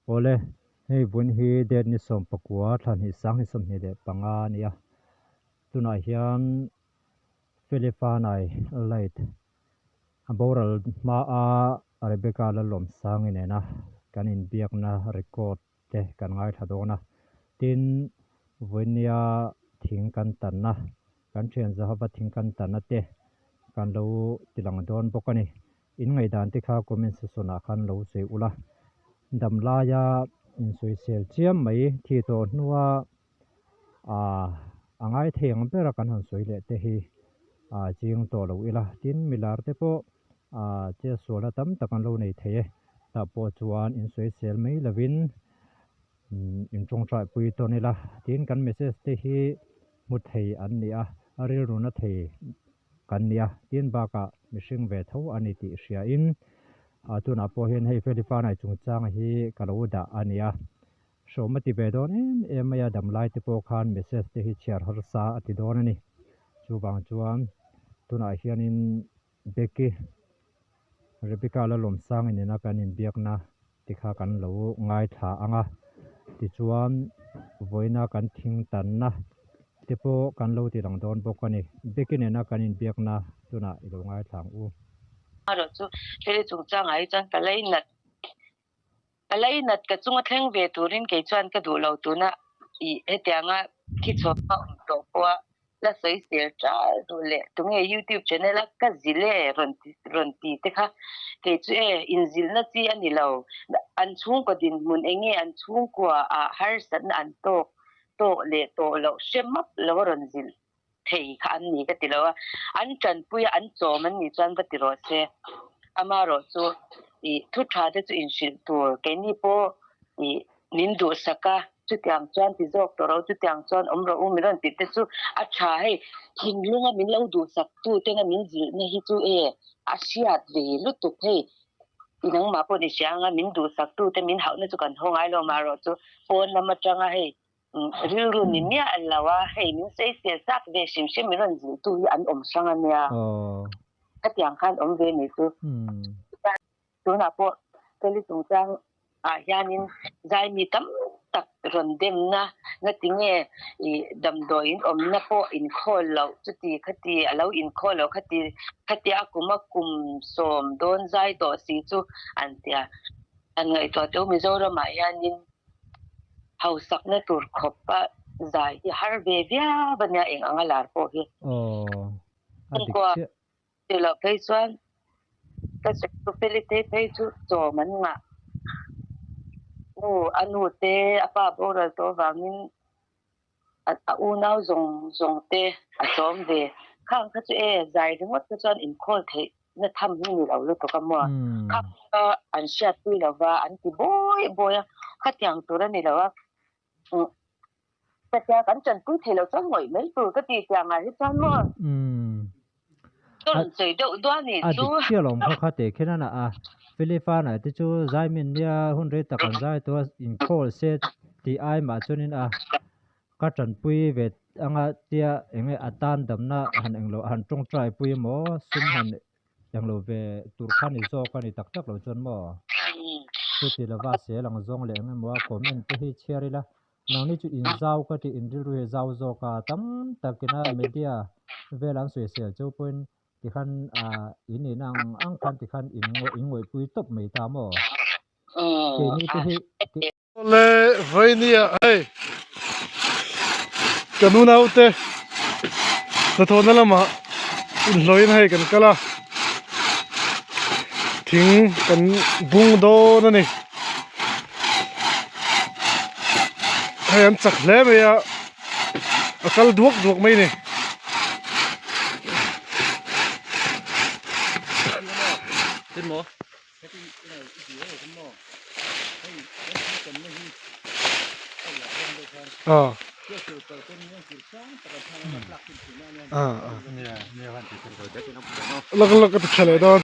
Awle, hei vun hi date ni 19 thla hnih sang hi 25 a ni a. Tunah hian Felifanai light a boral hmaa Rebecca Lalawmsangi nena kan inbiakna record te kan ngaithla dawn a. Tin, vawinia thing kan tanna, kan thian Zahava thing kan tanna te kan lo tilang dawn bawk a ni. In ngaihdan te kha comment section ah khan lo sawi ula. Damlaia insawisel chiam mai thi tawh hnua a ngai thei ang bera kan han sawi leh te hi ching tawh lo ila. Tin, milar te pawh che sualna tam tak an lo nei thei e. Tah pawh chuan insawisel mai lovin intawngtai pui tawn ila. Tin, kan message te hi hmu thei an ni a, a rilru na thei kan ni a. Tin, bakah mihring ve tho a ni tih hriain tunah pawh hian hei Felifanai chungchang hi ka lo dah a ni a. Hrawm a ti ve dawn em em mai a, damlai te pawh khan message te hi chhiar harsa a ti dawn a ni. Chuvang chuan tunah hianin Becky, Rebecca Lalawmsangi nena kan inbiakna ti kha kan lo ngaithla ang a, tichuan vawiina kan thing tanna te pawh kan lo ti lang dawn bawk a ni. Becky nena kan inbiakna tunah i lo ngaithla ang u. Erawh chu thil chungchangah hi chuan ka lainat Ka lainat ka chunga thleng ve turin kei chuan ka duh lo tuna i hetianga thi chhuak a awm tawh pawha la sawi sel ṭal duh leh tunge youtube channel a ka zil e rawn ti rawn ti te kha kei chu e inzilhna chi a ni lo an chhungkaw dinhmun enge an chhungkua ah harsatna an tawk tawh leh tawh loh hre map lo a rawn zilh thei kha an ni ka ti lo a, an tanpui a an chawm an nih chuan va ti rawh se. Amaherawh chu ih thu tha te chu inhrilh tur keini pawh ih min duhsak a, chutiang chuan ti zawk tawh rawh u, chutiang chuan awm rawh u min rawn tih te chu a tha hei thinlunga min lo duhsak tu tena min zilhna hi chu e a hriat ve lutuk hei i nangmah pawh ni hria anga min duhsak tu te min hauhna chu kan haw ngai lo amaherawh chu pawn lam atanga hei Rilru ni miah lo a, hei min sawisel chak ve hrim hrim min rawn zilhtu hi an awm hrang a nia. Khatiang khan awm ve ni chu. Tunah pawh Feli chungchang ah hianin zaimi tam tak rawn demna na tinge i damdawi in awmna pawh inkhawl loh chuti khati a lo inkhawl loh khati khatia a kum a kum sawm dawn zai tawh si chu an tia. An ngaihtuah teuh Mizoramah hianin Hausakna tur khawpa zai hi har ve viau a nia eng anga lar pawh hi. Aw, a dik chiah. Tih loh phei chuan ka sawi feli phei phei chu chawm an ngah. Nu a nu te a pa boral tawh avangin a unau zawng zawng te a chawm ve. Khang kha chu e zai ringawt te chuan inkhawl theih na tham hi ni lo lutuk a maw. Khang kha an hriatpui lo va, an ti bawi bawi a, khatiang tur a ni lo a. Katia kan tanpui thei lo chuan ngawih mai tur ka ti tiang ah hi chuan maw. Ka rawn sawi deuh duah ni chu. A dik chiah lo kha kha teh khin a na a. Philipana te chu zaimin nia hun rei tak an zai tawh a inkhawl se tih ai mah chuanin a ka tanpui ve anga tia enge a tan damna han englo han tawngtai pui emaw sum han englo ve tur kha ni zawk a ni tak tak lo chuan maw chuti lova sel ang zawng leh eng emaw a comment te hi chhiar ila Nangni chu in zau ka tih in rilru hi zau zawk a, tam takina media vel an sawisel cheu pawhin tikhan in in ang ang khan tikhan in in ngawihpui tawp mai ta maw? Keini te hi Le Vainia hei ka nu naute hnathawhna lamah inhlawhin hei kan kal a thing kan bung dawn a ni. Hei an chak hle mai a a kal duak duak mai a ni. Lak lak a ti tha leh dawn.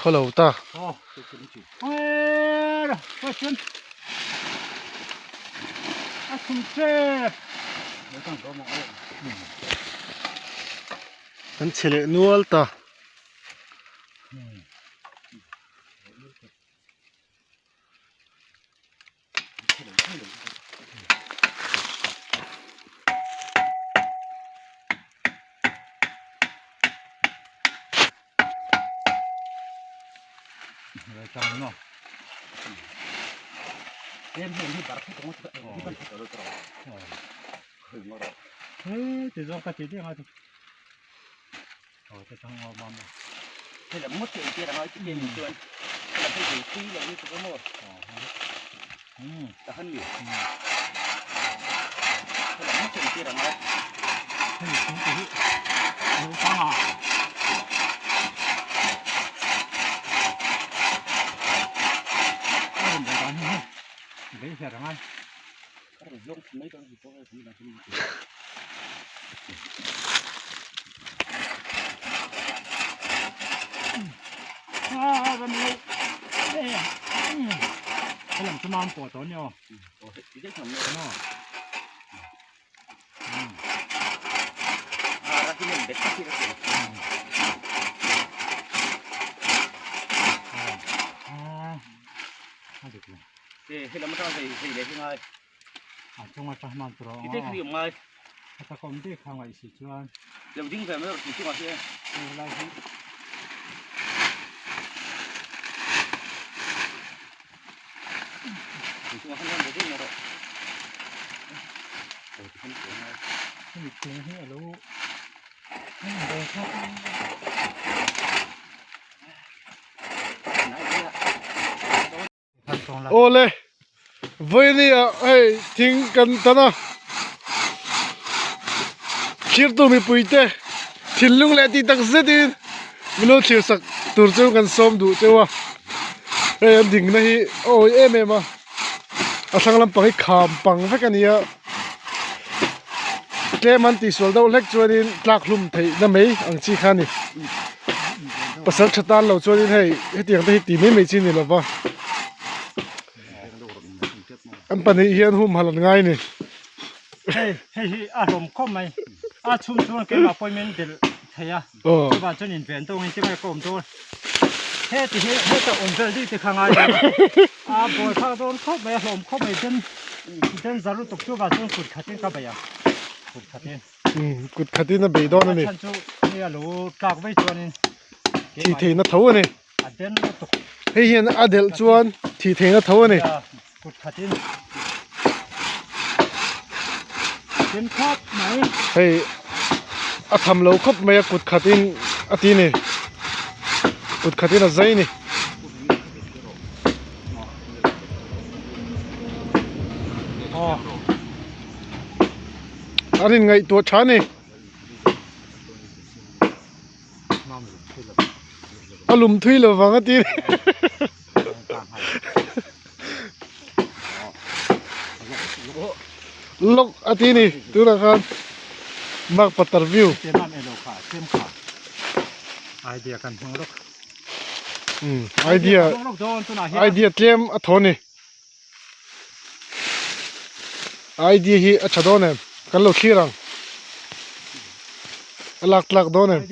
Khawlo ta. An chhe leh nual ta. Awle vawinia hei thing kan tan a thirtu mipui te thinlung leh tih tak zetin min lo thlir sak tur chu kan sawm duh cheu a hei an dingna hi a awi em em a a thlang lampang hi kham pang vek a ni a tlem an tihsual deuh hlek chuanin tlak hlum theihna mai ang chi kha a ni. Pasal tha tan lo chuanin hei hetiang te hi ti mai mai chi a ni lo va an pahnih hian humhalh an ngai a ni. Hei hei hi a hlawm khawp mai a chhung chuan keimah pawhin min delh thei a chuvang chuan inven tawngin tinge ka awm dawn heti hi heta awm vel dih te kha ngai lo a a bawl phak dawn khawp mai a hlawm khawp mai den den za lutuk chuvang chuan kut khatin ka bei ang kut khatin. Kut khatin a bei dawn a ni. A chhan chu hei a lo tlak vei chuanin Thih theihna tho a ni. A den lutuk. Hei hian a delh chuan thih theihna tho a ni. Kut khatin den khawp mai. Hei a tham lo khawp mai a kut khatin a ti a ni. Kut khatin a zai a ni. An in ngaihtuah tha a ni. A lum thui lo vang a ti Lok a ti ni tunah khan mark patar view. Idea kan hmang lawk. Idea idea tlem a thaw ni. Idea hi a tha dawn em kan lo thlir ang a lak tlak dawn em.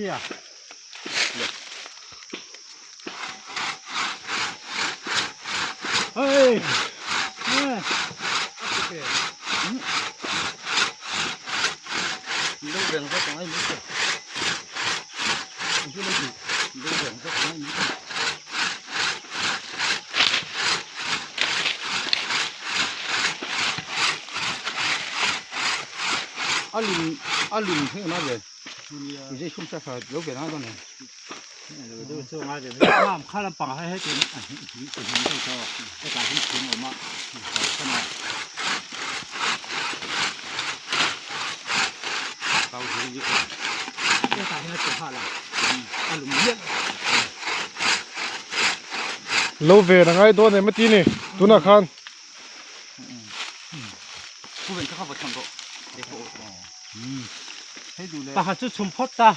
Lo ve a ngai dawn em a ti ni tunah khan. Pakhat chu chhum phawt ta.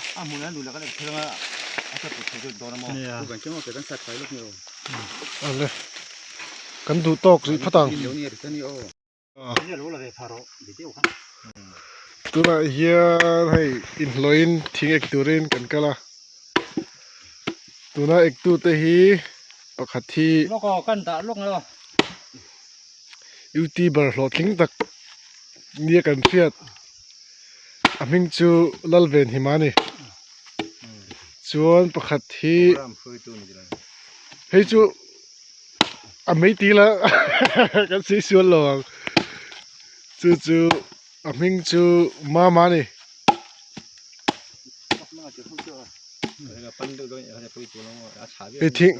Ale kan duh tawk rih phawt ang. Tunah hian hei inhlawhin thing ek turin kan kal a tuna ek tute hi pakhat hi youtuber hlawhtling tak nia kan hriat a hming chu Lalvenhima a ni chuan pakhat hi hei chu. A mei til a kan sawi sual lo ang chu chu a hming chu mama a ni. Hei thing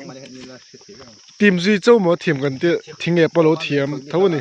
tim zui chauh maw thiam kan tih thing leh pawh a lo thiam tho a ni.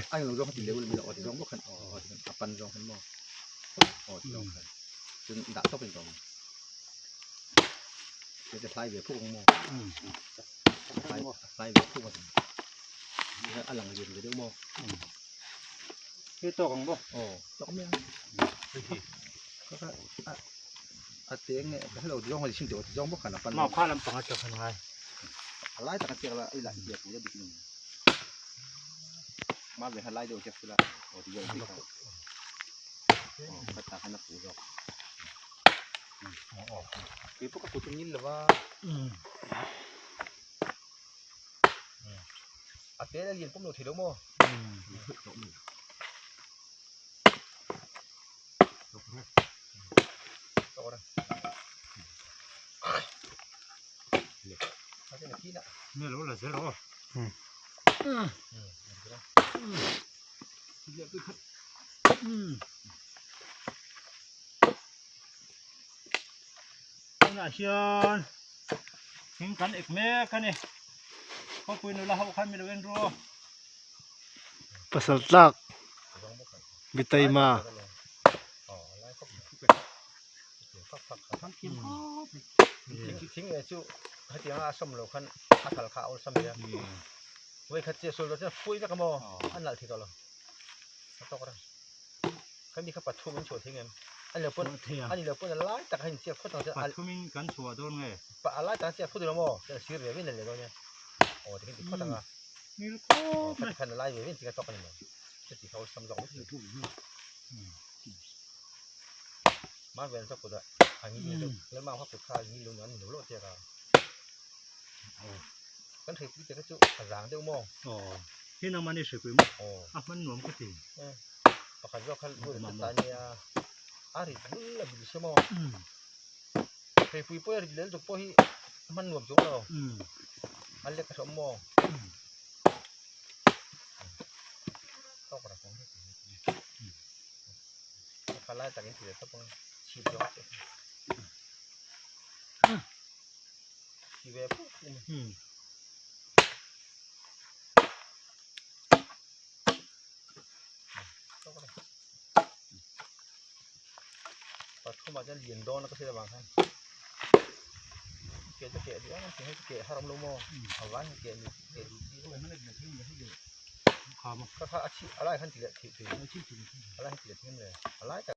Tunah hian thing kan ek mek a ni khawpui nula ho khan milo en ru Pasal tlak mitaima. Pathumin kan chhuah dawn nge? Ngil khawp mai. Aw hi nangmah ni hripui maw a hman nuam ka ti. Pakhat zawk kha bul a ta nia a rit bul a bil se maw hripui pawh a rit lel tuk pawh hi a hman nuam chuang lo a lek a hrawm maw kha lai takin ti leh tawp ang chhip zawng te ti ve puk a ni. Pathumah chuan lian dawn a ka hriat avang khan ke chu keh duh ang ang hei chu keh har awm lo maw a vai hian keh keh duh chi kha kha a chhi a lai khan ti leh thei thei a lai khan ti leh thei em le a lai tak.